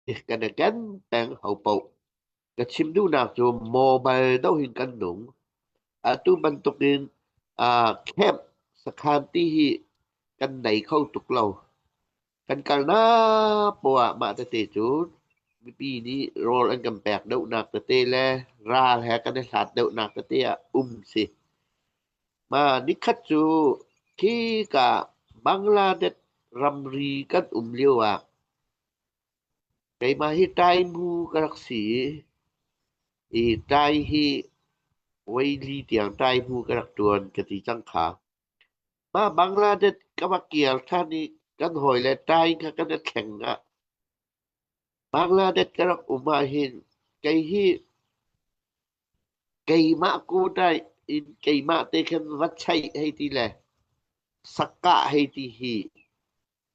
Kan i ken peng hopaoh. Ka chim duhnak cu mobile doh hin kan nung. Atu bantukin camp sakhan ti hi kan nei kho tuk lo. Kan kalnak poah ah mah tete cu mipi nih rawl an kan pek deuhnak tete le ral he kan i hlat deuhnak tete ah um si. Mah nikhat cu khika Bangladesh ramri kan um lio ah keimah hi Taimu ka rak si i Tai hi voili tiang Taimu ka rak ṭuan ka ti cang kha. Mah Bangladesh ka va kir ṭhan i kan hawile Tai kha kan i thleng ah Bangladesh ka rak um ahhin kei hi keimah quota in keimah te khan va chaih hei ti le sakah hei ti hi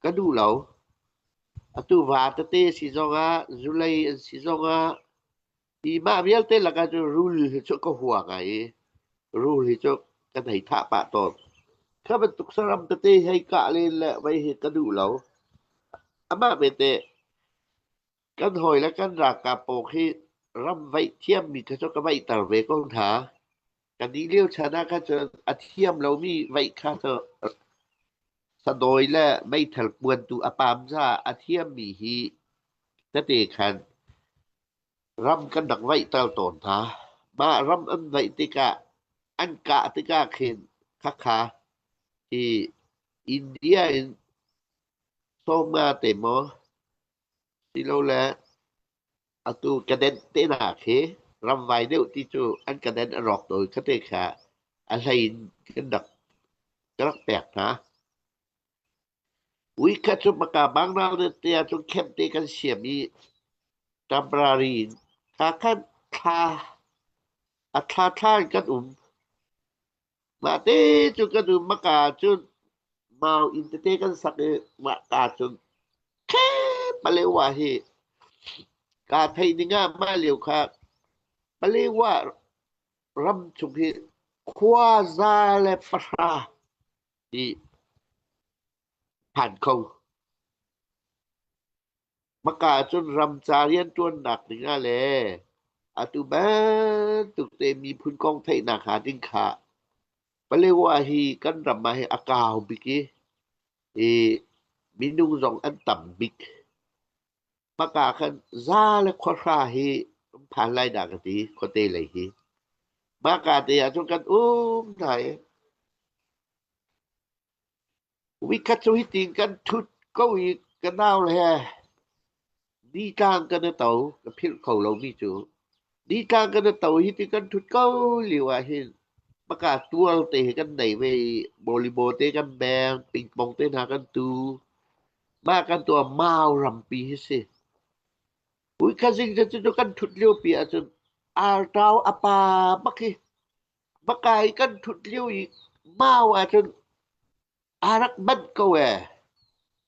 ka duh lo. Atu va tete si zongah zulei an si zongah hi mah vialte lakah cun rul hi cu ka hua ngai i rul hi cu kan hei thah pah tawn. Kha bantuk saram tete hei kah len le vei hi ka duh lo. Amah belte kan hawi le kan ralkap pawl khi ram vaih thiammi kha cu ka vaihter ve ko hna. Kan nih lio chan ah khan cun a thiam lomi vaih kha cu sadawi le meithal kuan tu a pam caah a thiammi hi tete khan ram kan rak vaihter tawn hna. Mah ram an vaih tikah an kah tikah khin khakha hi India in sawmnga te maw silole atu cadet te hna khi ramvai deuh ti cu an cadet a rawk tawi kha te kha a hlei in kan rak ka rak pek hna. Ui kha cu maka bangral te ah cun camp te kan siam i temporary in kha khan thla a thla thla in kan um. Mah te cu kan um maka cun mau inn tete kan sak i mah ka cun Palewa hi kaa theih ning ah mah lio kha Palewa ram chung hi khua 110 ti phan kho. Maka ahcun ramca rianṭuannak ding ah le atu bantuk te miphun kong theihnak hnga ding kha Palewa hi kan ram ah hi a kau bik i minung zong an tam bik. Maka khan za le khuahra hi um phan lai dah ka ti khuate lei hi. Maka te ahcun kan um hna i Vikhat cu hitin kan ṭhut ko i ka nau he nitlang kan i to. Ka philh kho lomi cu nitlang kan i to hiti kan ṭhut ko lio ah hin maka tual te hi kan nei ve i volleyball te kan beng, pingpong te hna kan tu. Mah kan tuah mau rampi hi si. Uikhat zing cu kan ṭhut lio pi ahcun artau a pa bak hi Baka i kan ṭhut lio i mau ahcun aa rak manh ko ee.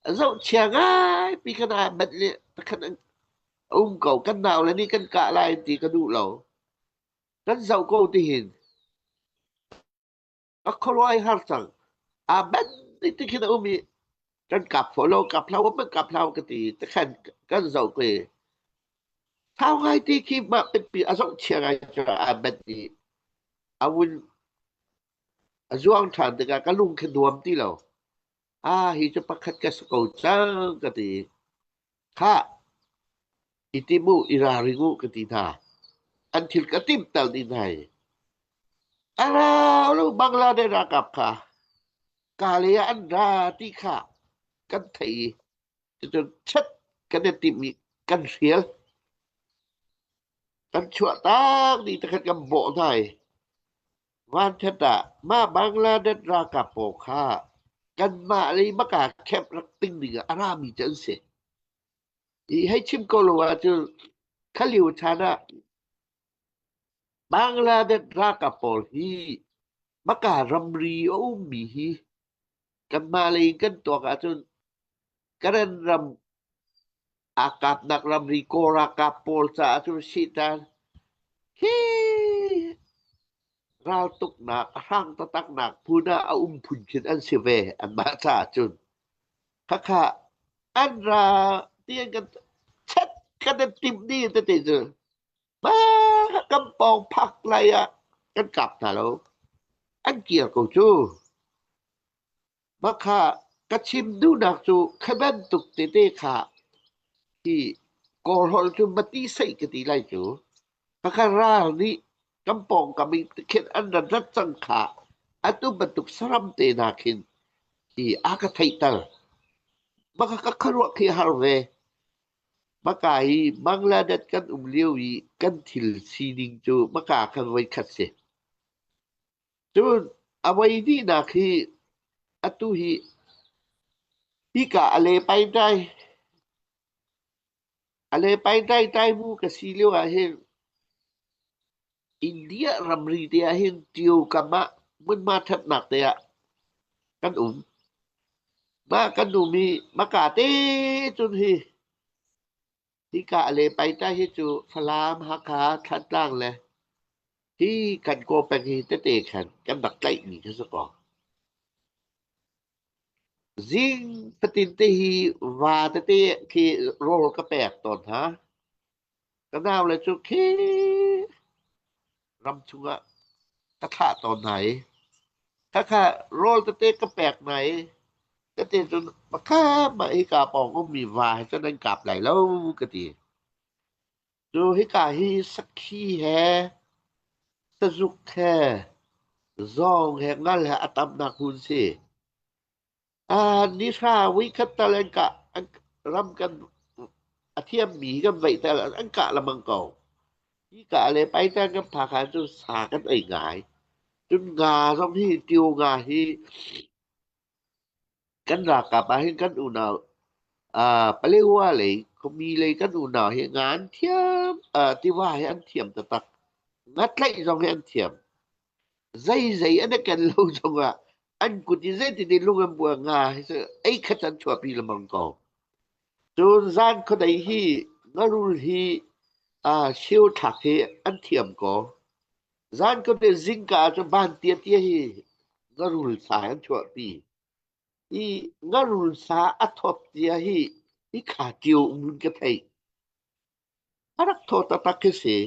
A zohchia ngaipi khan aa manh le pakhat a um ko. Kan naule nih kan kah lai ti ka duh lo. Kan zoh ko tihin. Ka khuaruah ai har cang. Aa manh ti khin a um i kan kap fo lo, kap hlah um, kap hlah ka ti. Takhan kan zoh ko i Thau ngai ti khi mah pipi a zohchia ngai cu aa manh i a vun a zuang ṭhan tikah ka lung khi nuam ti lo. Ah, hi cu pakhat ka si ko cang ka ti. Khah, i tim u, i ralring u ka ti hna. An thil ka timh tal ding hna hi. A rau lo Bangladesh ralkap kha Kale ah an ra ti kha kan theih i cucun chat kan i timh i kan hrial. Kan chuah tak dih takhat kan bawh hna i vanṭhat ah mah Bangladesh ralkap pawl kha kanmah lei baka camp rak ting ding ah a rami cu an si. I hei chim ko lo ahcun kha lio chan ah Bangladesh ralkap pawl hi baka ramri a ummi hi kanmah lei in kan tuak ahcun Karen ram aa kapnak ramri Kawl ralkap pawl caah cun Satan hi raltuknak a hrang taktaknak phun ah a um phun khin an si ve anmah caah cun. Khakha an ra ti an kan chet kan i timh dih tete cu kan pawng phak lai ah kan kap hna lo. An kir ko cu. Mah kha ka chim duhnak cu kha bantuk tete kha hi Kawlholh cu mati seih ka ti lai cu. Khakha ral nih kan pawngkam i khin an rat rat cang kha atu bantuk saram te hna khin hi a ka theihter. Mah kha ka khuaruah khi a har ve. Maka hi Bangladesh kan um lio i kan thil sining cu maka khan voikhat si. Cun a voi hnihnak hi atu hi hika a le pai a le pai tai tai mu ka si lio ah hin India ramri te ah hin Tio kam ah hmunhma ṭhatnak te ah kan um. Mah kan um i maka te cun hi hika a le pai tai hi cu Falam, Hakha, Thantlang le hi kan kaw peng hi tete khan kan rak tlaihmi kha si kaw. Zing fatin te hi va tete khi rawl ka pek tawn hna. Ka naule cu khi ram chungah ka thlah tawn hna i khakha rawl tete ka pek hna i tete cun pakhat mah hika pawng ummi va he cun an kap lai lo ka ti. Cu hika hi sakhi he sazuk he zawng he ngal he a tamnak hmun si. Nihra voikhat tal an kah an ram kan a thiammi kan veih tal an kah lengmang ko. Hi kah le paitan kan phak ahcun sa kan ei ngai. Cun nga zong hi tio nga hi kan ralkap ah hin kan unau Palewa lei khuami lei kan unau hi nga an thiam tiva hi an thiam taktak. Ngatlaih zong hi an thiam. Zeizei an i ken lo zongah an kut i zeitin i lung an bua nga hi cu ei khat an chuahpi lengmang ko. Cun zan khuadei hi ngarul hi sio thlak hi an thiam ko. Zan khuadei zingka ah cun van tia tia hi ngarul sa an chuahpi. Hi ngarul sa a thawt tia hi hi kha ṭio um in ka theih. A rak thaw taktak khi si.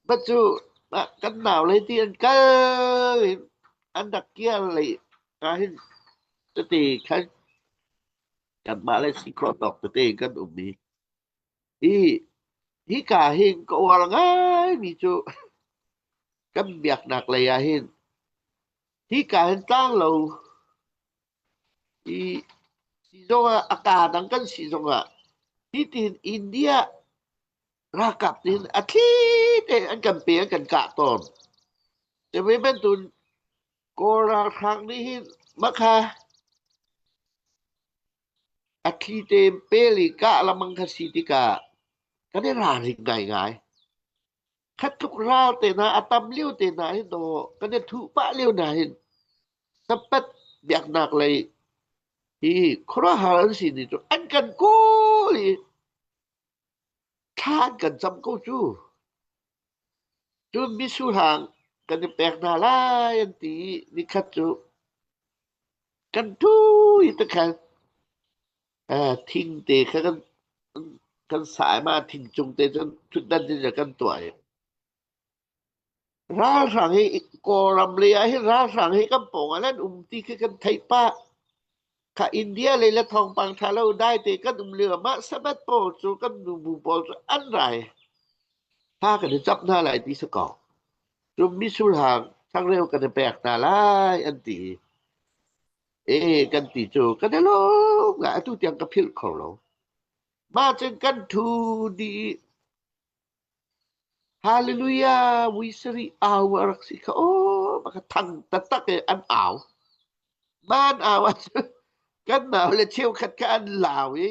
But cu kan nau lei ti an kal in an rak kir lei ah hin tete khan kanmah le si khawh tawk tete kan um i hi hika hin ka uar ngaimi cu kan biaknak lei ah hin hika hin tlang lo i si zongah a kaa dang kan si zongah hitin India ralkap nih a thli tein an kan pe an kan kah tawn. Cuve bantuk Kawl ralhrang nih hin makha a thli tein pel i kah lengmang kha si tikah kan i ralring ngaingai. Khat tluk ral te hna a tam lio te hna hin daw kan i thuh pah lio hna hin Sabbath biaknak lei hi khuaruahhar an si ni cu an kan kawl i thla an kan cam ko cu. Cun misuhlang kan i pek hna lai an ti i nikhat cu kan ṭhu i takhan thing te kha kan sah i mah thing cung te cun ṭhutdan in kan tuah i ralhrang hi Kawlram lei ah hin ralhrang hi kan pawng ah nan um ti khi kan theih pah. Kha India lei le thawngpang ṭha lo dai te kan um lio ah mah Sabbath pawl cu kan nubu pawl cu an rai. Thla kan i cap hna lai ti si ko. Cun misurhang changreu kan i pek hna lai an ti. E kan ti cu kan i lawm ngai atu tiang ka philh kho lo. Mah cun kan ṭhu dih i Hallelujah vui sarih au a rak si kha aw baka thang taktak i an au. Man au ahcun kan nau le cheukhat kha an lau i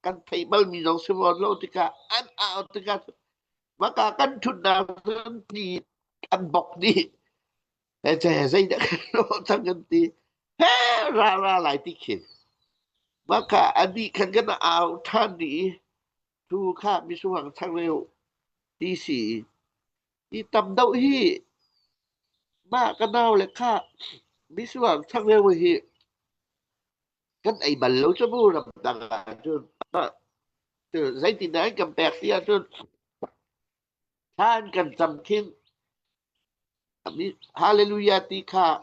kan theih balmi zong si fawn lo tikah an au tikah maka kan ṭhutnak cun ti an bok dih. Zeidah kan lawh cang kan ti. He ra ra lai ti khin. Maka anih khan kan au ṭhan dih i Tu kha misuhang changreu ti si i tam deuh hi mah ka nau le kha misuhang changreu hi kan ei bal lo cu mu ramdang ah cun. Zeitindah an kan pek ti ahcun thla an kan cam khin Hallelujah ti kha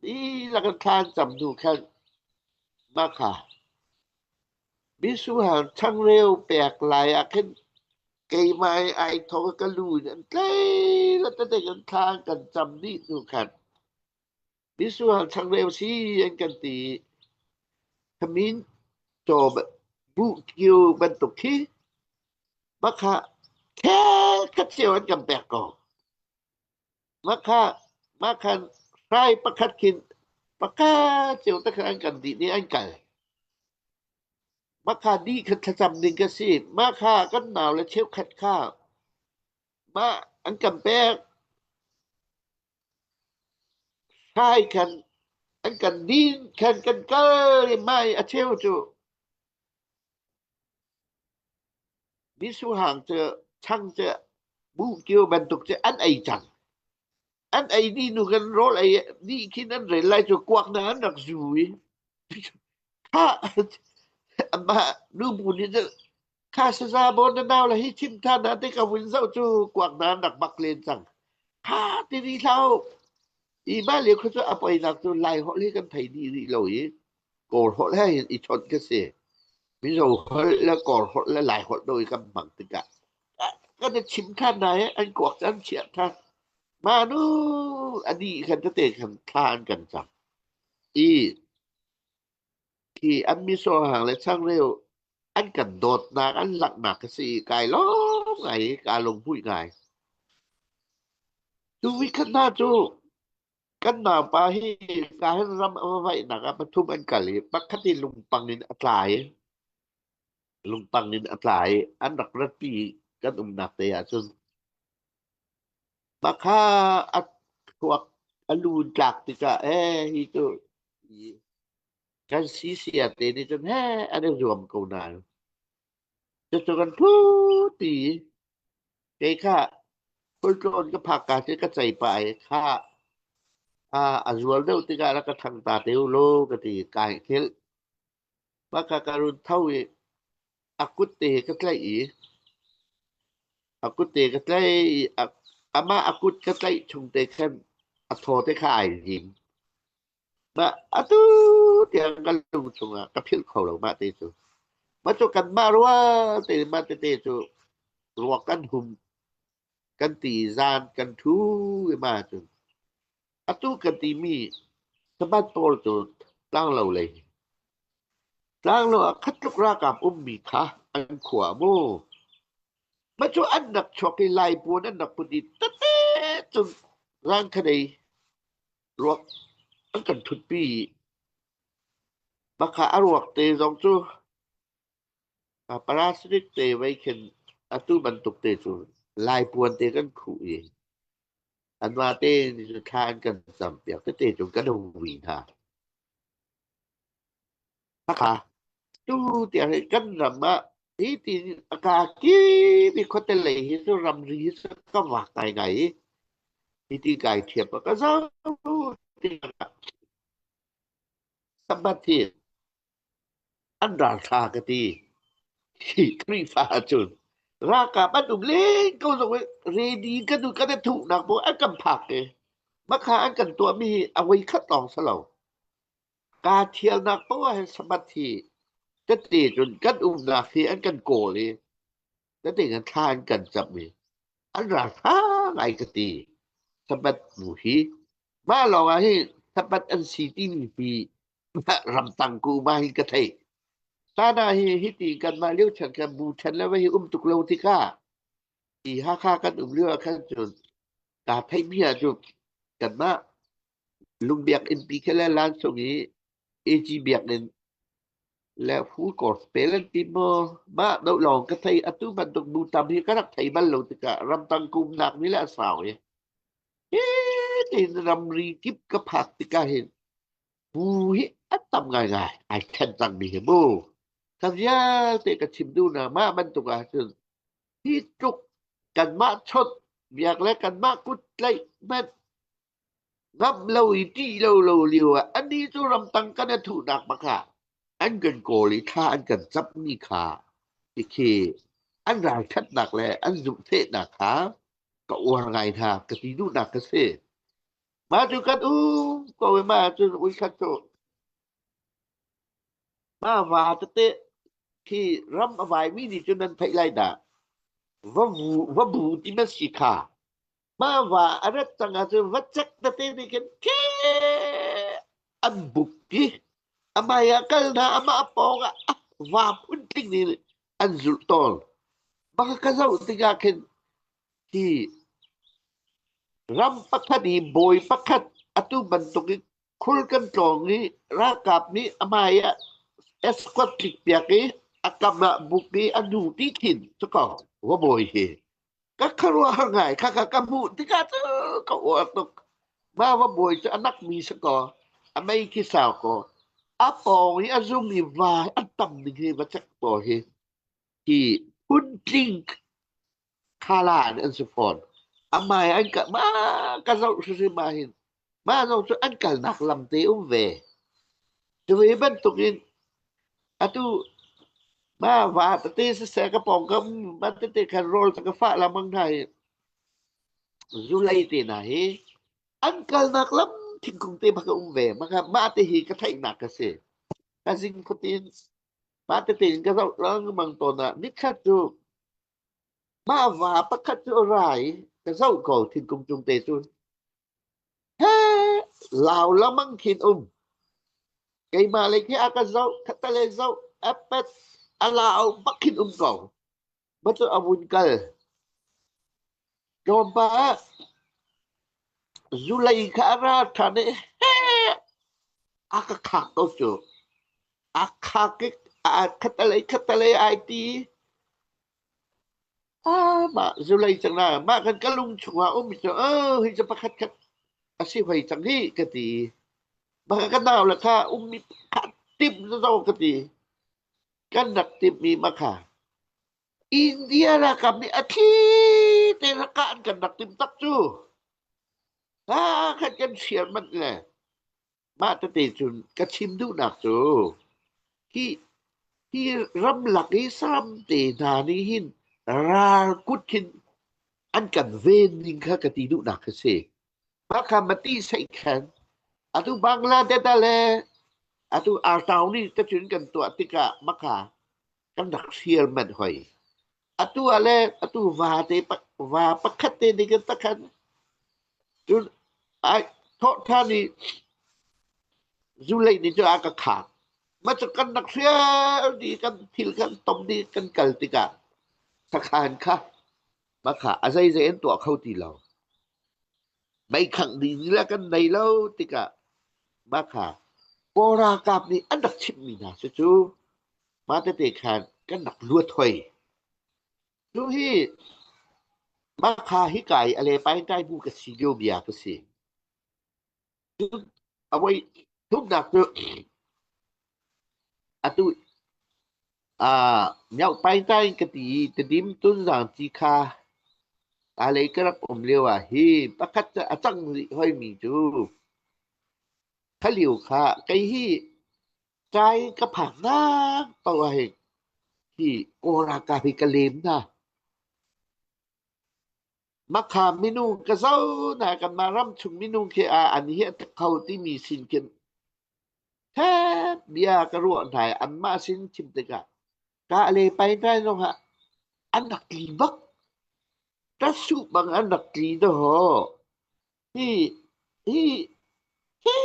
dihlak in thla an cam hnu khan mah kha misuhang changreu pek lai ah khin keimah i ai thawk i ka lu in an tlei la tete in thla an kan cam dih hnu khan misuhang changreu si an kan ti i khamin caw buh kio bantuk khi mah kha khat cio an kan pek ko. Mah kha mah khan hrai pakhat khin pakhat cio te khan an kan dih nih an kal. Mah kha dih kha thlacam ding ka si. Mah kha kan nau le cheukhat kha mah an kan pek. Hrai khan an kan din khan kan kal i mai a cheu cu Misuhang cu chang cu buhkio bantuk cu an ei cang. An ei dih hnu kan rawl ei dih khin an rel lai cu kuak na an rak zu i kha amah nubu nih cun kha saza bawn na nau le hi chim than ah te ka vun zoh cu kuak na an rak bak len cang. Kha ti ri hlah u. I mah lio kha cu a poinak cu Lai holh hi kan thei dih rih lo i Kawl holh he hin i chawnh ka si. Mizo holh le Kawl holh le Lai holh do i kan hmang tikah kan i chim than hna i an kuak cu an chiah than. Mah nu a dih khan tete khan thla an kan cam. I khi an misaw hang le changreu an kan dawtnak an langhnak ka si i kai lawm ngai i kaa lunghmuih ngai. Tu vikhat hna cu Kan naupa hi kahin ram a va vaihnak ah pathum an kal i pakhat hi lungpang in a tla i lungpang in a tla i an rak ratpi kan umnak te ah cun makha a thluak a lu in tlak tikah ee hi cu kan sisia te nih cun he an i zuam ko nain cucu kan thu ti kei kha Khualtlawn ka phak ka cu ka cei pah i kha a zual deuh tikah rak ka ṭhang ta te u law ka ti i kai hngilh. Mah ka ka run tho i a kut te hi ka tlaih i a kut te ka tlaih i amah a kut ka tlaih chung te khan a thaw te kha ai hnim. Mah atu tiang ka lung chungah ka philh kho lo mah te cu. Mah cu kanmah rual te mah tete cu ruak kan hum kan ti zan kan ṭhu i mah cun atu kan timi Sabbath pawl cu tlanglo lei tlanglo ah khat tluk ralkap ummi kha an khua mu. Mah cu an rak chuak i Lai puan an rak put i tete cun rang kha ruak an kan ṭhutpi i Bakha a ruak te zong cu parasitic te vei khin atu bantuk te cu Lai puan te kan khuh i anmah te nih cun thla an kan campiak tete cu kan hui hna. Hakha tu tiang hi kan ram ah hi ti a ka kip i khuate lei hi cu ramri hi cu ka vak ngaingai i hi ti kai thiam ka zoh tiang Sabbath hi an ralṭha ka ti. Hi Khrihfa ahcun ralkap an um len ko zong i ready kan u kan i thuhnak bu an kan phak i makha an kan tuahmi hi a voi khat lawng si lo. Kaa thialnak poah ah hin Sabbath hi tete cun kan umnak hi an kan kawl i tete kan thla an kan camh i an ralṭha ngai ka ti. Sabbath bu hi mah lawng ah hin Sabbath an si timi hi ramtang ku ma hi ka theih. Tana hi hiti kanmah lio chan kan bu ṭhen le hi um tuk lo tikah i Hakha kan um lio ah khan cun kaa theihmi ah cun kanmah Lungbiak innpi khi le Lansung i AG biakinn le full course pel an ti maw? Mah doh lawng ka thei. Atu bantuk bu tam hi ka rak thei bal lo tikah ramtang kumnak ni le a sau i hi tiin ramri kip ka phak tikah hin bu hi a tam ngaingai ai then cangmi hi mu. Ka vialte ka chim duhnak mah bantuk ahcun hi tluk kanmah chawnh biak le kanmah kut tlaih hmanh Ngamh lo i ṭih lo lo lio ah anih cu ramtang kan i thuhnak bak ah an kan kawl i thla an kan camhmi kha Khi an ralṭhatnak le an zumhfehnak kha ka uar ngai hna ka ti duhnak ka si. Mah cu kan um ko i mah cun uikhat cu mah va tete khi ram a vaimi nih cun nan theih lai dah. Va vu va bu ti na si kha. Mah va a rat cang ahcun va cek tete nih khin ke an buk i amai ah kal hna amah pawng ah va phuntling nih an zulh tawn. Mah ka zoh tikah khin hi ram pakhat i bawi pakhat atu bantuk i khul kan tlawng i ralkap nih a hmai ah escort tlik piak i a kam ah buk i a hnu ti khin cu ko va bawi hi ka khuaruahhar ngai kha ka ka hmuh tikah cu ka uar tuk ma va bawi cu a nak mi si kaw a mei khi sau kaw a pawng i a zum i va an tam ning hi va cek pawl hi hi phuntling khala in an si fawn. Amai an ka ma ka zoh hrimhrim ah hin mah zong cu an kalnak lam te um ve. Cu ve bantukin atu ma va tete siseh ka pawngkam ma tete khan rawl ka fah lengmang hna hi zulei te hna hi an kalnak lam thingkung te bak a um ve. Mah mah te hi ka theihnak ka si. Ka zing khuatin mah tete in ka zoh lengmang tawn ah nikhat cu Mah va pakhat cu a ra i ka zoh ko thingkung cung te cun. He lau lamang khin um. Keimah lei khi a ka zoh, khattelei zoh, a pet, a lau bak khin um ko. Ma cu a vun kal. Tlawmpal ah zulei kha a ra ṭhan i he a ka khak ko cu. A khak i a khattelei khattelei ai ti. Ah, mah zulei cang na mah kan ka lung chungah um cu oh hi cu pakhat khat a si hoi cang hi ka ti. Mah ka nau le kha ummi kha tim zo ka ti. Kan rak timmi ma kha India ralkap nih a thli te rak kah an kan rak tim tak cu. Ah, khan kan hrial manh le Mah tete cun ka chim duhnak cu hi hi ramlak i saram te hna nih hin ral kut khin an kan ven ning kha ka ti duhnak a si. Mah kha mati seih khan atu Bangladesh ah le atu Artown nih tacun kan tuah tikah makha kan rak hrial manh hoi. Atu ah le atu va te va pakhat te nih kan takhan cun ai thawh ṭhan i zulei nih cun a ka khak. Mah cu kan rak hrial dih kan thil kan tom dih kan kal tikah sakhan kha mah kha a zeizei an tuah kho ti lo. Mei khangh ding le kan nei lo tikah mah kha Kawl ralkap nih an rak chimhmi hna cucu mah tete khan kan rak luat hoi. Cu hi mah kha hika i a le paingkai bu ka si lio bia ka si. Cun a voi thumnak cu atu mioh paingkai ka ti i Tedim Tunzang ci kha a lei ka rak um lio ah hi pakhat cu a cang rih hoimi cu kha lio kha kei hi Kai ka phaknak paoh ah hin hi Kawl ralkap hi ka lem hna. Makha minung ka zoh hna kanmah ramchung minung khi ah an hi a kho timi sin khin hep bia ka ruah hna i anmah sin chim tikah ka le pai hna zong ah an rak tli bak. Ka suh bang an rak tli dawh. Hi hi hi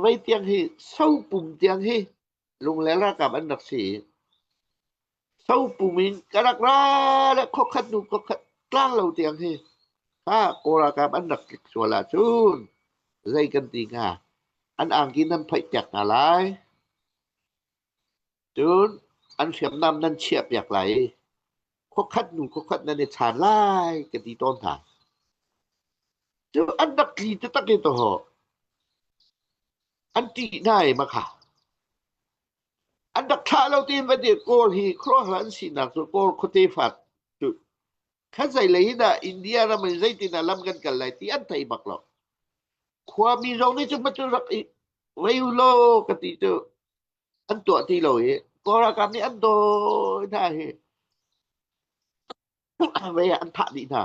vei tiang hi sopum tiang hi Lungleng ralkap an rak si. Sopum in ka rak ra le khuakhat hnu khuakhat tlang lo tiang hi kha Kawl ralkap an rak tlik sual ahcun zei kan ti hnga? An angki nan phoih piak hna lai. Cun an hriamnam nan chiah piak lai i khuakhat hnu khuakhat nan i chaan lai ka ti tawn hna. Cu an rak tli taktak i taw an ṭih hna i makha. An rak thlah lo tiin va dir Kawl hi khuaruahhar an sinak cu Kawl khuate fak cu kha zei lei hin dah India ram in zeitin dah lam kan kal lai ti an thei bak lo. Khuami zong nih cu cu rak i vei u law ka ti cu an tuah ti lo i Kawl ralkap nih an dawi hna hi. Vei ah an thah dih hna.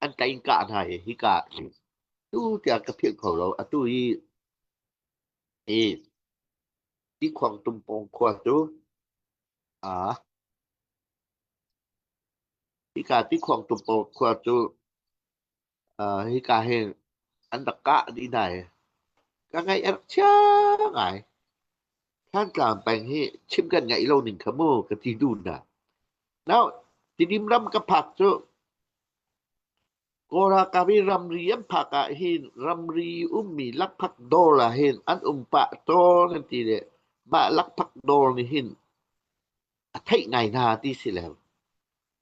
An tlaih in kah hna i hika tu tiang ka philh kho lo. Atu hi hi Tikhuang Tumpawng khua cu aa hika Tikhuang Tumpawng khua cu hika hin an rak kah dih hna i ka ngaih a rak chia ngai. Thlantlang peng hi chim kan ngaih lo ning kha mu ka ti duh hna. Now, Tidim ram ka phak cu Kawl ralkap i ramri an phak ah hin ramri ummi lakphak dawr ah hin an um pah tawn an ti le mah lakphak dawr nih hin a theih ngai hna ti si lo.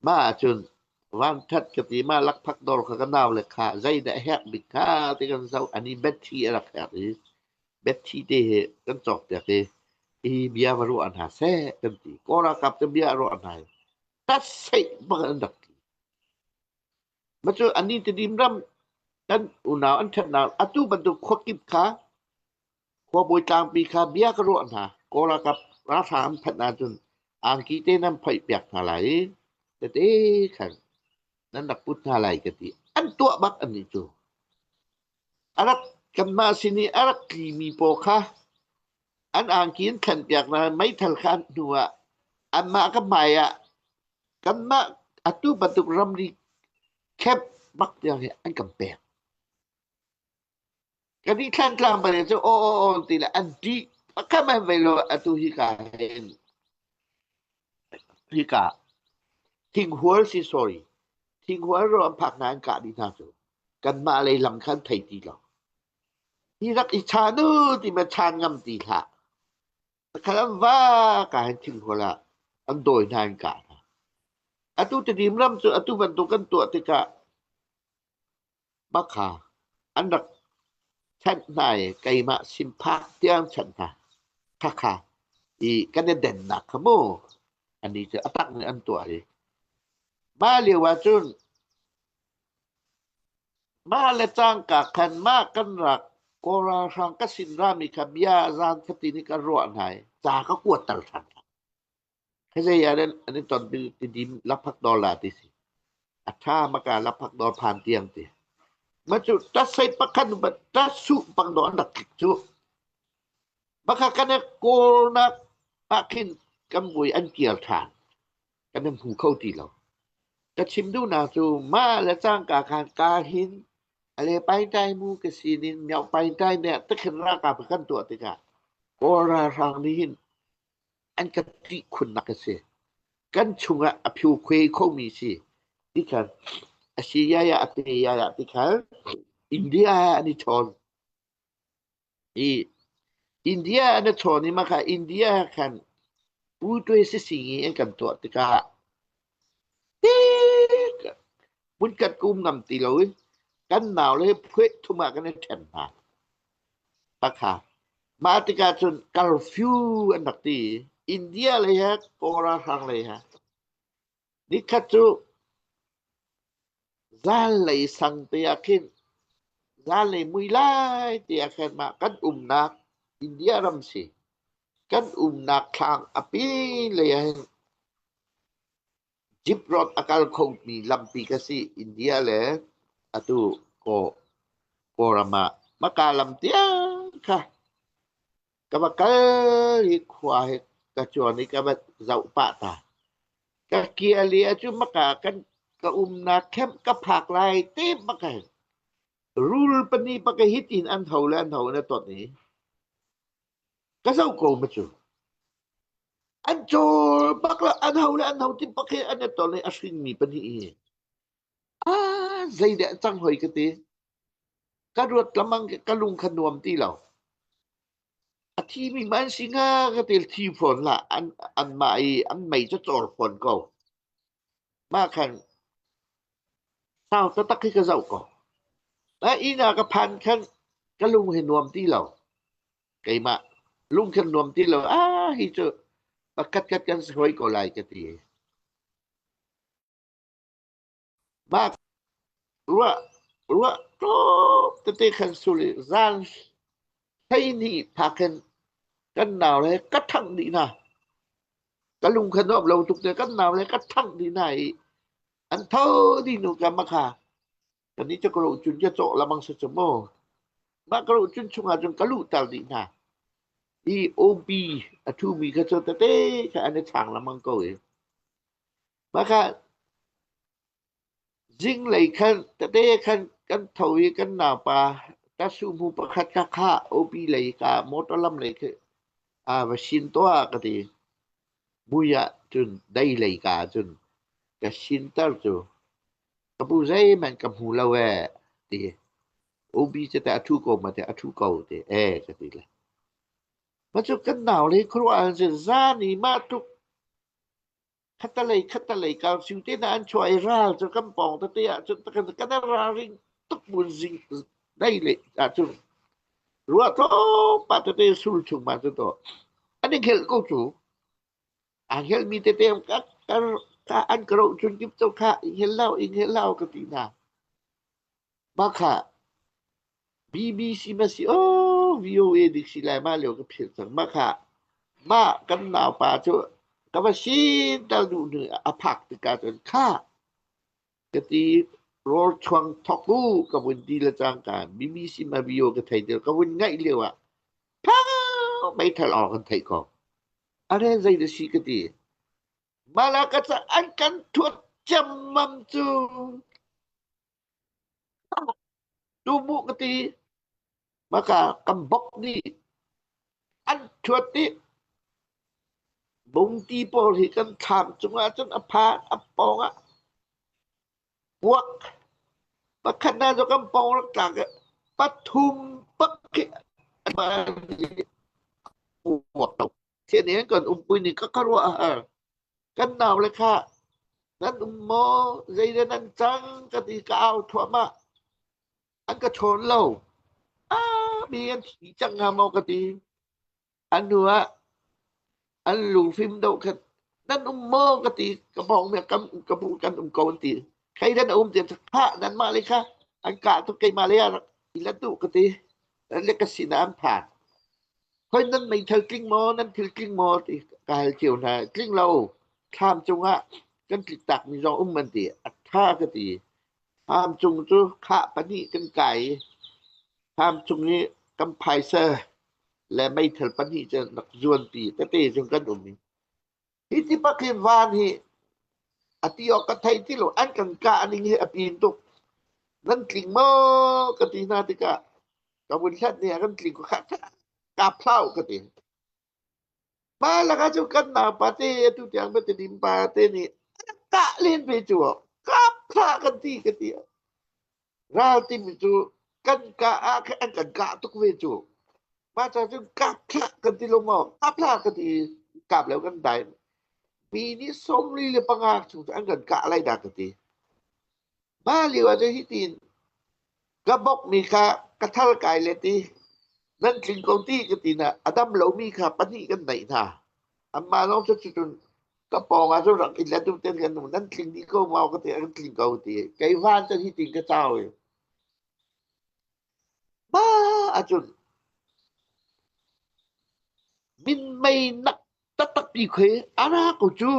Mah ahcun vanṭhat ka ti mah lakphak dawr kha ka nau le kha zeidah a herh bik hnga ti kan zoh ani betthi a rak herh i betthi te he kan cawkpiak i hi bia va ruah hna seh kan ti. Kawl ralkap cu bia a ruah hna i tatseih bak an rak ti. Mah cu ani Tidim ram kan unau an ṭhatnak atu bantuk khuakip kha Khuabawi tlangpi kha bia ka ruah hna. Kawl ralkap ralhrang an phanh ahcun angki te nan phoihpiak hna lai i tete khan nan rak put hna lai ka ti. An tuah bak annih cu. A rak kanmah sin i a rak tlimi pawl kha an angki an thlenpiak hna meithal kha an hnu ah anmah ka hmai ah kanmah atu bantuk ramri camp bak tiang hi an kan pek. Kan i thlantlang bal cu aw aw aw ti le an ṭih. Pakhat hmanh vei lo atu hika hin hika thinghual si sorry thinghual ro an phak hna an kah dih hna cu kanmah lei lam khan thei ti lo. Hi rak i chan u ti ma chan ngam ti hlah. Pakhat an va ka hin thinghual ah an dawi hna an kah hna. Atu Tidim ram cu atu bantuk kan tuah tikah Bakha an rak chanh hna i keimah simphak tiang chanh hna. Khakha i kan i dennak kha mu ani cu a tak nih an tuah i mah lio ah cun mah le cangka khan mah kan rak Kawl ralhrang ka sin rami kha bia zan fatin i ka ruah hna i ca ka kuatter ṭhan hna. Khazei ah an i ton tidim lakphak dawr la ti si. A ṭha maka lakphak dawr phan tiang ti. Ma cu tasei pakhat tasu pang dawh an rak tlik cu. Maka kan i kawlnak ah khin kan mui an kir ṭhan. Kan i hmu kho ti lo. Ka chim duhnak cu mah le cangka khan ka hin ale pai mu ka sinin miau pai tai ne takhin ralkap kan tuah tikah Kawl ralhrang nih hin an kan ṭih khunnak a si. Kan chungah a phio-khuai khomi si. Tikhan a si yaya a te yaya tikhan India an i chawn. I India an i chawn i maka India khan Pu Twe Sising i an kan tuah tikah hmun kan um ngam ti lo i kan nau le phueh thum ah kan i ṭhen hna. Pakha. Mah tikah cun curfew an rak ti. India lei he Kawl ralhrang lei he. Nikhat cu zanlei sang te ah khin zanlei mui lai te ah khan mah kan umnak India ram si. Kan umnak thlang a pin lei ah hin Jeep road a kal khomi lampi ka si. India le atu Kawlram ah maka lam tiang kha ka va kal i khua hi ka cuan i ka va zoh pah ta. Ka kia li ah cu maka kan ka umnak camp ka phak lai te bak hin rul pani bak hit in an tho le an tho in a ton i ka zoh ko ma cu. An cawl bak la an ho le an ho ti bak hi an i ton i a hringmi pahnih hi. Ah, zeidah cang hoi ka ti. Ka ruat lamang ka lung kha nuam ti lo. A thimi man si nga ka til thi fawn la an an mah i an mei cu cawr fawn ko. Mah khan sau taktak hi ka zoh ko. A inn ah ka phan khan ka lung hi nuam ti lo. Keimah lung khan nuam ti lo. Ah hi cu pakhat khat kan si hoi ko lai ka ti. Mah ruah ruah tlawm tete khan sul i zan 12 phak hin kan nau le ka ṭhangh dih hna. Ka lung kha nuam lo tuk te kan nau le ka ṭhangh dih hna i an tho dih hnu ka makha kan i cu ka ro cun ka cawh lamang si cu mu. Mah ka ro cun chungah cun ka luhter dih hna. I OB a ṭhumi kha cu tete kha an i chang lamang ko i. Mah kha Zinglei khan tete khan kan tho i kan naupa tasuhmu pakhat kha khah OP lei ka motor lam lei khi a va sin tuah ka ti. Mui ah cun dei lei ka ah cun ka sinter cu ka pu zeihmanh ka hmu lo ee ti. OB cu teh a ṭhu ko ma teh a ṭhu ko ti ee ka ti le. Mah cu kan nau le khuaruah an si zan i mah tluk Khattalei khattalei kausiu te hna an chuah i ral cu kan pawng tete ahcun kan i ralring tuk mun zing dei le ahcun ruah tlawmpal tete sul chung ma cu to an i hngelh ko cu aa hngelhmi tete ka ka an ka roh cun kip to kha i hngelh lo i hngelh lo ka ti hna mah kha BBC ma si aw VOA dik si lai mah lio ka philh cang mah kha mah kan naupa cu ka va sin tal duh nu a phak tikah cun kha ka ti rawl chuang thok u ka vun ti le cangka BBC ma video ka thei ti ka vun ngaih lio ah phang meithal aw kan theih ko are zei da si ka ti mala ka ca an kan thuat ciammam cu Tumu ka ti. Maka kan bok nih an ṭhuat i bungti pawl hi kan thlam cungah cun a phan a pawng ah puak pakhat hna cu kan pawng rak tlak i pathum pak khi puak lo. Thian in kan umpui ning ka khuaruah a har. Kan nau le kha nan um maw zeidah nan cang ka ti ka au thluahmah. An ka chawn lo. Ah mi an thi cang hnga maw ka ti. An hnu ah an lungfim deuh khan nan um maw ka ti ka bawng mi kan ka bu kan um ko an ti. Khei dan a um ti kha nanmah le kha an kah tuk keimah le ah rak i la duh ka ti. Le ka sinah an phan. Hoi nan meithal tling maw, nan thil tling maw ti ka hal cio hna. Tling lo. Thlam cungah kan tliktakmi zong um an ti. A ṭha ka ti. Thlam cung cu khah pahnih kan kai i thlam cung i kan phaisa le meithal pahnih cu rak zuanpi tete cun kan um i Hi ti bak hi van hi a ti awk ka thei ti lo. An kan kah ning hi a pin tuk. Nan tling maw ka ti hna tikah ka vun hlat ni ah kan tling ko khah kap hlah u ka ti. Mah lakah cu kan naupa te atu tiang Tedim pa te nih a kah len ve cu kap hlah kan ti ka ti. Ral timi cu kan kah ah khan an kan kah tuk ve cu. Mah ca cun kap hlah kan ti lo maw? Kap hlah kan ti kap lo kan dai. Mi nih 45 chung cu an kan kah lai dah ka ti. Mah lio ah cun hitin ka bawkmi kha ka thal kai le ti nan tling ko ti ka ti na a dam lomi kha pahnih kan neih hna. Anmah lawng cu cun ka pawng ah cun rak i let u ten kan um nan tling dih ko maw ka ti an tling ko ti kei van cun hitin ka cau i ma ahcun minmei nak taktak pi khui ara ko cu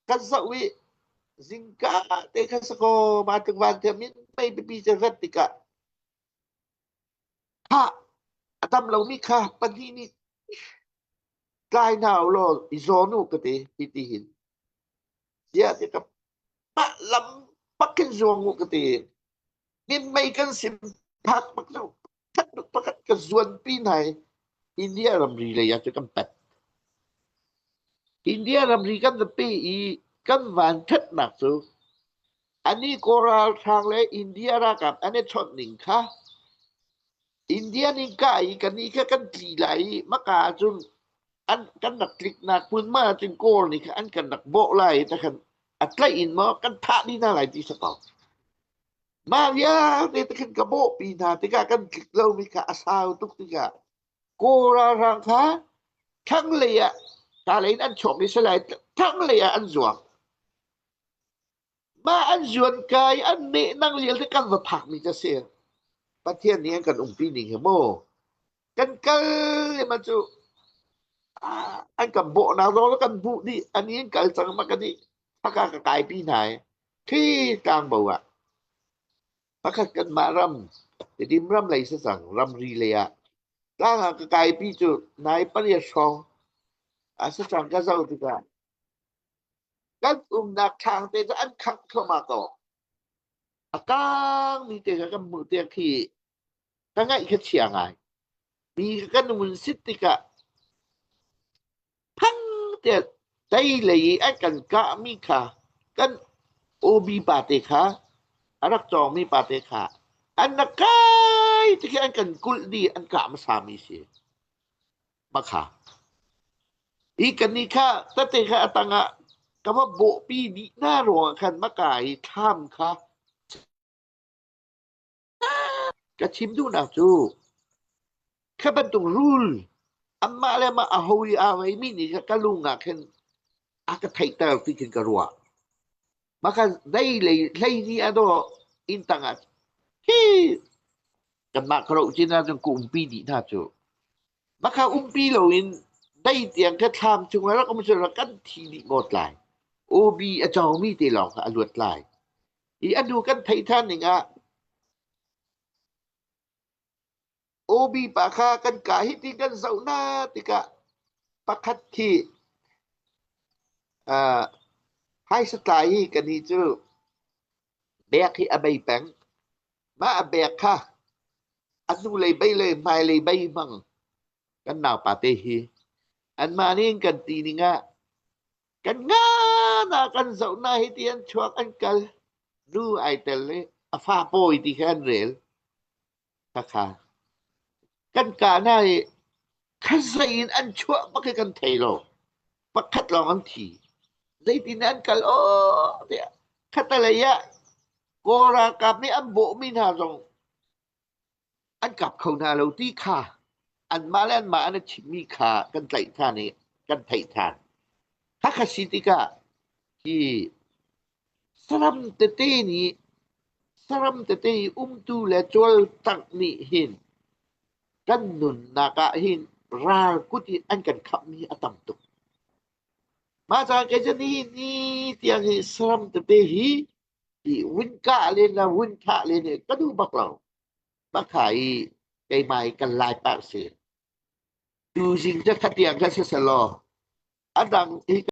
kan zoh i zingka te kha sako ma tluk van te minmei pipi cu rat tikah Khah, a dam lomi kha pahnih nih tlai hna u law i zawn u ka ti hi ti hin. Ziah ti ka mah lam pak in zuang u ka ti. Minmei kan sim phak bak lo. Pakhat pakhat ka zuanpi hna i India ramri lei ah cu kan pat. India ramri kan va pe i kan van ṭhatnak cu Anih Kawl ralhrang le India ralkap an i chawnh ning kha India nih kah i kannih kha kan tli lai i maka ahcun an kan rak tliknak hmunhma ahcun Kawl nih khan an kan rak bawh lai i takhan a tlaih in maw kan thah dih hna lai ti si ko. Mah vialte te khin ka bawhpi hna tikah kan tlik lomi kha a sau tuk tikah Kawl ralhrang kha thlanglei ah ṭalei in an chuak i si lai thlanglei ah an zuang. Mah an zuankai an nehnang vialte kan va phakmi cu a si. Pathian nih an kan umpi ning hi mu. Kan kal lema cu. An kan bawhnak zong kan hmuh dih. An in kal cang ma ka dih. Haka ka kaipi hna i khi tlangbo ah pakhat kanmah ram Tedim ram lei si cang ramri lei ah tlang ah ka kaipi cu nai pariat hrawng a si cang ka zoh tikah kan umnak thlang te cu an khangh thluahmah ko. A kangmi te kha kan hmuh tiang khi ka ngaih kha chia ngai. Mi kha kan ngun sit tikah phang tiah tei lei i an kan kahmi kha kan OB pate kha a rak cawngmi pate kha an rak kai ti khi an kan kulh dih an kah hmasami si. Makha. Hi kannih kha tete kha a tangah ka va bawhpi dih hna ruangah khan maka i thlam kha ka chim duhnak cu kha bantuk rul anmah le mah a ho i aa veimi nih kha ka lung ah khin a ka theihter ti khin ka ruah. Maka dei lei hlei ni a dawh inn tangah hi kanmah ka roh cin ahcun ka umpi dih hna cu. Maka umpi loin dei tiang kha thlam chungah rak um seh kan thi dih ngawt lai. Obi a comi te lawng kha a luat lai. I a hnu kan theih ṭhan ning ah Obi pa kha kan kah hi ti kan zoh na tikah pakhat khi uh, phaisa tlai hi kannih cu bek hi a bei peng. Mah a bek kha a hnulei bei le hmailei bei hmang kan naupa te hi anmah nih an kan ti ning ah kan nga na kan zoh na hi ti an chuak an kal nu ai tel i a fa pawi ti kha an rel khakha kan kah hna i khazei in an chuah bak hi kan thei lo pakhat lawng an thi zeitin an kal aw tiah khatalei ah Kawl ralkap nih an bawhmi hna zong an kap kho hna lo ti kha anmah le anmah an i chimmi kha kan tlaih ṭhan i kan theih ṭhan. Hakha si tikah hi saram tete nih saram tete i umtu le cawlcangh nih hin kan nunnak ah hin ral kut in an kan khamhmi a tam tuk. Mah caah kei cu nihin ni tiang hi saram tete hi i vun kah len le vun thah len hi ka duh bak lo. Bakha i keimah i kan lai pah si. Tuzing cu khatiang kha si selaw a dang hi.